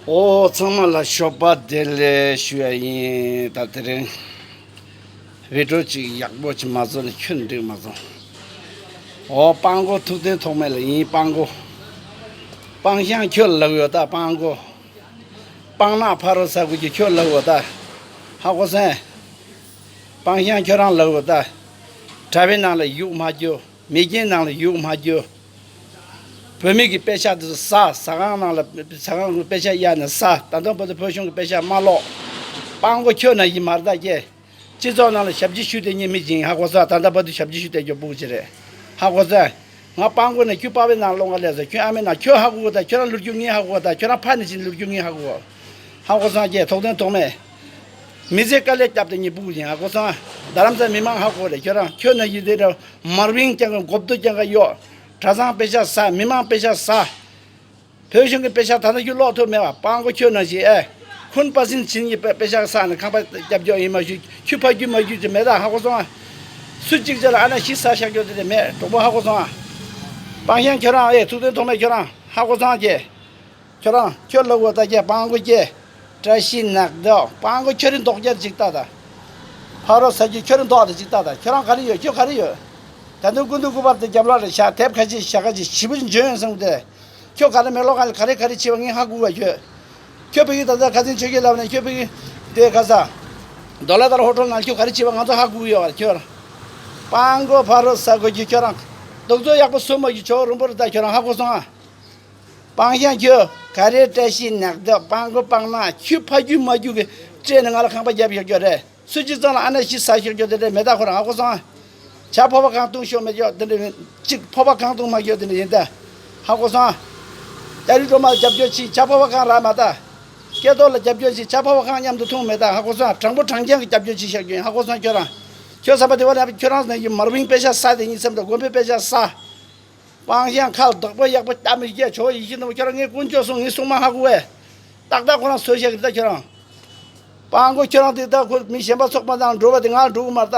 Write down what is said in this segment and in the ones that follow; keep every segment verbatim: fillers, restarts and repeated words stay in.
ཨོ། ཚང་མ་ལ་ཞོགས་པ་བདེ་ལེགས་ཞུ་ཡ་ཡིན། ད་དེ་རིང་བི་ཌི་ཡོ་ཅིག་ཡག་པོ་ཅིག་མ་བཟོ་ནས་ཁྱོན་འགྲིག་མ་སོང་། ཨོ། སྤང་མགོ་ཐུབ་བསྟན་ཐོགས་མེད་ལ་ཡིན། སྤང་མགོ། སྤང་ཤང་ཁྱོད་ལབ་ཡོད་ད། སྤང་མགོ། སྤང་ནག་ཕ་རོལ་ས་ཁུལ་གྱི་ཁྱོད་ལབ་ཡོད་ད། ཧ་གོ་སོང་ངས། སྤང་ཤང་ཁྱོད་རང་ལབ་ཡོད་ད། གྲྭ་པའི་ནང་ལ་ཡུག་མ་རྒྱུ། མི་རྒན་ནང་ལ་ཡུག་མ་རྒྱུ། བོད་མི་གི་པེ་ཤ་དེ་ཚོ་ཟ། ཟ་ཁང་ནང་ལ་ཟ་ཁང་གི་པེ་ཤ་གཡར་ནས་ཟ། ད་དུང་བར་དུ་བོད་གཞུང་གི་པེ་ཤ་མ་སློག། སྤང་མགོ་ཁྱོད་ནང་བཞིན་མ་རེད་ད་ཀྱེ། སྤྱི་ཚོགས་ནང་ལ་ཞབས་ཕྱི་ཞུ་བསྡད་མཁན་མི་ཅིག་ཡིན། ཧ་གོ་སོང་། ད་ལྟ་བར་དུ་ཞབས་ཕྱི་ཞུ་བསྡད་རྒྱུ་སྤུ་གུ་ཅིག་རེད། ཧ་གོ་སོང་། ང་སྤང་མགོ་ནས། ཁྱོད་པ་ཕའི་ནང་སློབ་ག་སླེབས་སོང་། ཁྱོད་ཨ་མའི་ནང་། ཁྱོད་ཧ་གོ་གི་ད། ཁྱོད་རང་ལོ་རྒྱུས་ངས་ཧ་གོ་གི་ད། ཁྱོད་རང་ཕ་ནས་ཕྱིན་ལོ་རྒྱུས་ངས་ཧ་གོ་གི། ཧ་གོ་སོང་ཀྱེ། ཐུབ་བསྟན་ཐོགས་མེད། མི་ཚེ་དཀའ་ལས་བརྒྱབ་བསྡད་མཁན་སྤུ་གུ་ཅིག་ཡིན། ཧ་གོ་སོང་། རྡ་རམ་ས་མི་མང་ཧ་གོ་རེད། ཁྱོད་རང་ཁྱོད་ནང་བཞིན་དེ་འདྲ་མར་བིང་རྐྱང་གི་མགོ་བཏོག་རྐྱང་ག་གཡོག། གྲྭ་ཚང་པེ་ཤ་ཟ། མི་མང་པེ་ཤ་ཟ། བོད་གཞུང་གི་པེ་ཤ་ད་ལྟ་ཁྱོད་སློག་ཐུབ་མེད་པ། སྤང་མགོ་ཁྱོད་ནང་བཞིན། ཨེ། ཁུན་པ་སིན་ཕྱིན་གྱི་པེ་པེ་ཤ་ཟ་ནས་ཁང་པ་རྒྱབ་སྐྱོར་ཡིན་མ་ཞུ། ཁྱོད་ཕ་རྒྱུད་མ་རྒྱུད་ཅིག་མེད་ད། ཧ་གོ་སོང་ཨ། སུ་གཅིག་ཅིག་ལ་ཨ་ན་ཤི་ས་བཞག་རྒྱུ་དེ་འདྲ་མེད། གྲོགས་པོ་ཧ་གོ་སོང་ཨ། སྤང་ཤང་ཁྱོད་རང་། ཨེ། ཐུབ་བསྟན་ཐོགས་མེད་ཁྱོད་རང་ཧ་གོ་སོང་ཨ་ཀྱེ། ཁྱོད་རང་ཁྱོད་ལབ་དགོས་ད་ཀྱེ། སྤང་མགོ་ཀྱེ། བཀྲ་ཤིས་ནག་ལྡོག། སྤང་མགོ་ཁྱོད་རི་མདོག་རྒྱ་ཅིག་ལྟ་ད། ཕ་རོལ་ས་ཁུལ་ཁྱོད་རི་མདོག་དེ་ཅིག་ལྟ་ད། ཁྱོད་རང་ག་རེ་ཡོད། ཁྱོད་ག་རེ་ཡོད། ད་དུང་སྐུ་མདུན་སྐུ་པར་དེ་རྒྱབ་ལོགས་རེ་བཞག་དེབ་ཁ་ཤས་ཞག་ཁ་ཅིག་ཞིབ་པོ་འཇོན་ཡོང་བསམ་གི་དེ། ཁྱོད་ག་རེ་མེ་ལོ་ག་ལ་ག་རེ་ག་རེ་བྱས་པ་ངས་ཧ་གོ་བ། ཁྱོད། ཁྱོད་ཕ་གི་ད་ལྟ་ཁ་སང་ཆོས་རྒྱལ་ལབ་ནས། ཁྱོད་ཕ་གི་དེ་ག་ས་ཌོ་ལར་དར་ཧོ་ཊེལ་ནང་ཁྱོད་ག་རེ་བྱས་པ་ང་ཚོ་ཧ་གོ་གི་ཡོད་པ། ཁྱོད་རང་། སྤང་མགོ་ཕ་རོལ་ས་ཁུལ་གྱི་ཁྱོད་རང་། སྡུག་ཚོ་ཡག་པོ་བཟོ་མ་རྒྱུ་ཆོག་རུང་པོ་རེད་ད། ཁྱོད་རང་ཧ་གོ་སོང་ཨ། སྤང་ཤང་ཁྱོད་ག་རེ། བཀྲ་ཤིས་ནག་ལྡོག། སྤང་མགོ་སྤང་ནག། ཁྱོད་ཕ་རྒྱུད་མ་རྒྱུད་ཀྱི་སྤྲད་ནས་ང་ལ་ཁང་པ་རྒྱབ་བཞག་རྒྱུ་རེད། སུ་གཅིག་ཚང་ལ་ཨ་ན་ཤི་ས་བཞག་རྒྱུ་དེ་འདྲ་མེད་ད། ཁོ་རང་ཧ་གོ་སོང་ཨ། ཇ་ཕོར་པ་གང་བཏུང་ཤོག་མེད་ཀྱོག་དེ་འདྲ་མིན། གཅིག་ཕོར་པ་གང་བཏུང་མ་ཀྱོག་དེ་འདྲ་ཡིན་ད། ཧ་གོ་སོང་ཨ། ཏ་རི་སྒྲོལ་མ་རྒྱབ་སྐྱོར་བྱེད། ཇ་ཕོར་པ་གང་རག་མ་ད། སྐལ་རྡོར་ལ་རྒྱབ་སྐྱོར་བྱེད། ཇ་ཕོར་པ་གང་མཉམ་དུ་འཐུང་མེད་ད། ཧ་གོ་སོང་ཨ། དྲང་པོ་དྲང་རྐྱང་གི་རྒྱབ་སྐྱོར་བྱེད་བཞག་རྒྱུ་ཡིན། ཧ་གོ་སོང་ཁྱོད་རང་། ཁྱོད་བསམ་པ་དེ་བ་ནས་ཁྱོད་རང་ནས་ཡིན་མར་བིང་པེ་ཤ་ཟ་དེ་ཡིན་བསམ་ད། དགོན་པའི་པེ་ཤ་ཟ། སྤང་ཤང་ཁ་བདག་པོ་ཡག་པོ་ལྟ་མི་སྐྱེ་ཆོག་ཡིད་ཀྱི་ནང་ཁྱོད་རང་ངས་དཀོན་མཆོག་གསུམ་ངས་སྲུང་མ་ཧ་གོ་བས། ཏག་ཏག་ཁོ་རང་བཟོས་བཞག་གི་རེད་ད་ཁྱོད་རང་། སྤང་མགོ་ཁྱོད་རང་དེ་ད་ཁོ་མི་གཞན་པ་ཚོགས་པ་དང་འགྲོ་བ་དེ་ང་འགྲོ་གི་མ་རེད་ད།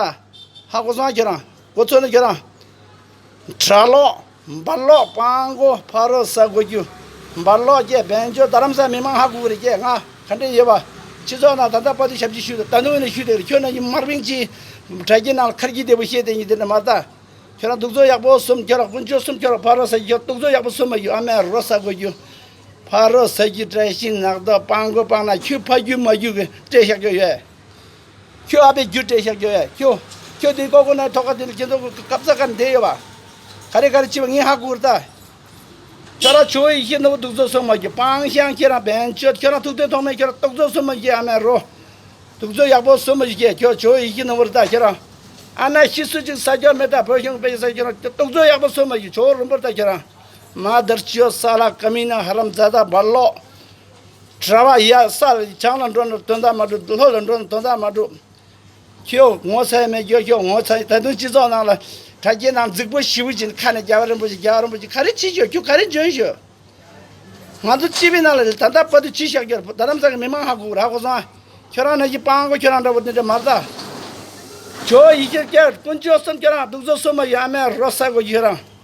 ཧ་གོ་སོང་ཁྱོད་རང་། གོ་ཚོད་ནི་ཁྱོད་རང་། གྲྭ་ལོག་འབར་ལོག་སྤང་མགོ་ཕ་རོལ་ས་གོ་རྒྱུ། འབར་ལོག་སྐྱེ་བན་ཆོས་རྡ་རམ་ས་མི་མང་ཧ་གོ་གི་རེད་སྐྱེ། ང་ག་འདྲ་ཡོད་པ། སྤྱི་ཚོགས་ནང་ད་ལྟ་བར་དུ་ཞབས་ཕྱི་ཞུས་ད་ད་ནུ་ནས་ཞུས་དེ་ཁྱོད་ན་ཡིན་མར་བིང་ཅི། དྲ་རྒྱའི་ནང་ལ་ཁར་གྱི་བདེ་པོ་བཤད་དེ་ཉིད་དེ་འདྲ་མ་རེད་ད། ཁྱོད་རང་སྡུག་ཚོགས་ཡག་པོ་གསུམ། ཁྱོད་རང་དཀོན་མཆོག་གསུམ། ཁྱོད་རང་ཕ་རོལ་ས་ཁྱོད་སྡུག་ཚོགས་ཡག་པོ་གསུམ་མ་ཡོད། ཨ་མའི་རོ་ས་གོ་རྒྱུ། ཕ་རོལ་ས་ཁྱི་བཀྲ་ཤིས་ནག་ཏོ་སྤང་མགོ་སྤང་ན་ཁྱོད་ཕ་རྒྱུད་མ་རྒྱུད་ཀྱི་སྤྲད་བཞག་རྒྱུ་ཡོད། ཁྱོད་ཨ་ཕའི་རྒྱུད་སྤྲད་བཞག་རྒྱུ་ཡོད། ཁྱོད་ཁྱོད་དེ་ཀོ་ཀོ་ནའི་ཐོག་ཁ་དེ་ནི་ཁྱེད་ཚོ་གི་སྐབས་ས་ཁར་བསྡད་ཡོད་པ། ག་རེ་ག་རེ་བྱེད་པ་ངས་ཧ་གོ་རེད་ད། ཁྱོད་རང་ཆོ་ཡི་ཤི་ནོ་སྡུག་ཚོགས་གསུམ་མ་རྒྱུད། སྤང་ཤང་ཁྱེད་རང་བན་ཆོས་ཁྱོད་རང་ཐུགས་མཐུན་ཐོགས་མེད་ཁྱོད་རང་སྡུག་ཚོགས་གསུམ་མ་རྒྱུད། ཨ་མའི་རོ། སྡུག་ཚོགས་ཡག་པོ་གསུམ་མ་ཞིག་སྐྱེས། ཁྱོད་ཇོ་བོ་ཡིད་ཀྱི་ནོར་བུ་རེད་ད་ཁྱོད་རང་། ཨ་ན་ཤི་སུ་གཅིག་ས་ཆ་མེད་ད། བོད་གཞུང་དཔེ་ཆ་ས་ཁྱོད་རང་སྡུག་ཚོགས་ཡག་པོ་གསུམ་མ་ཞིག་ཇོ་བོ་རིན་པོ་རེད་ད་ཁྱོད་རང་། མ་དར་ཅོ་ས་ལ་ཀ་མི་ན་ཧ་རམ་ཛ་ད་བར་ལོག་གྲྭ་བ་ཡ་ས་ལ་བྱང་ལ་འགྲོ་ན་དོན་དག་མ་འགྲུབ། ལྷོ་ལ་འགྲོ་ན་དོན་དག་མ་འགྲུབ། ཁྱོད་ངོ་ཚ་ཡ་མེད། ཁྱོད་ཁྱོད་ངོ་ཚ་ཡ། ད་དུང་སྤྱི་ཚོགས་ནང་ལ་དྲ་རྒྱའི་ནང་རྫིག་པོ་ཞེ་པོ་ཅིག་ཁ་ནས་རྒྱལ་བ་རིན་པོ་ཆེ་རྒྱལ་བ་རིན་པོ་ཆེ་ག་རེ་བྱེད་ཤོག་ཁྱོད་ག་རེ་འཇོན་ཤོག་ང་ཚོ་སྤྱི་པའི་ནང་ལ་ད་ལྟ་བར་དུ་ཅི་བཞག་རྒྱུ་རེད། རྡ་རམ་ས་གི་མི་མང་ཧ་གོ་གི་རེད། ཧ་གོ་སོང་ཨ། ཁྱོད་རང་ན་གི་སྤང་མགོ་ཁྱོད་རང་འདྲ་བོ་དེ་འདྲ་མ་རེད་ད། ཇོ་བོ་ཡིད་ཀྱི་སྐྱེ་དཀོན་མཆོག་གསུམ་ཁྱོད་རང་སྡུག་ཚོགས་གསུམ་མ་ཡོད། ཨ་མའི་རོ་ས་གོ་ཁྱོད་རང་